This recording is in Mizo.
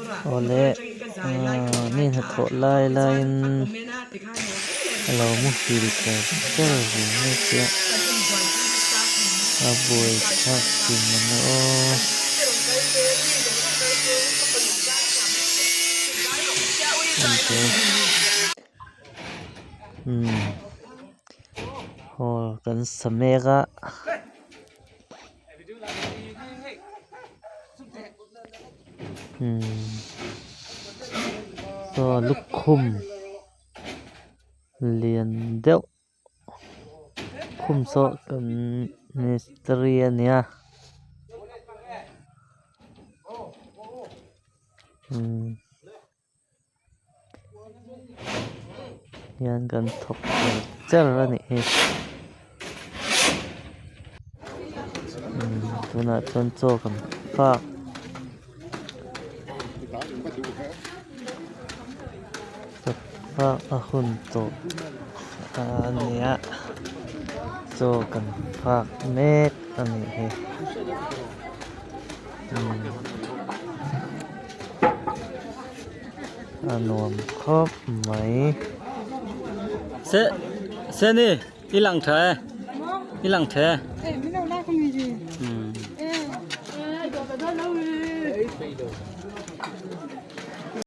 Awle ahh mi hnathawh lai laiin a lo muhil cher cher ve mai sia a buaithlak thin ang aw. Umm hall kan sa mek a. Saw lukhum lian deuh khum saw kan mistiri a nia umm. Hian kan thawk cher cher a nih hi umm tunah chuan chaw kan fak chaw fak a hun tawh a nia chaw kan fak mek a nih hi umm. A nuam khawp mai. Se se ni i lang tha e i lang tha e.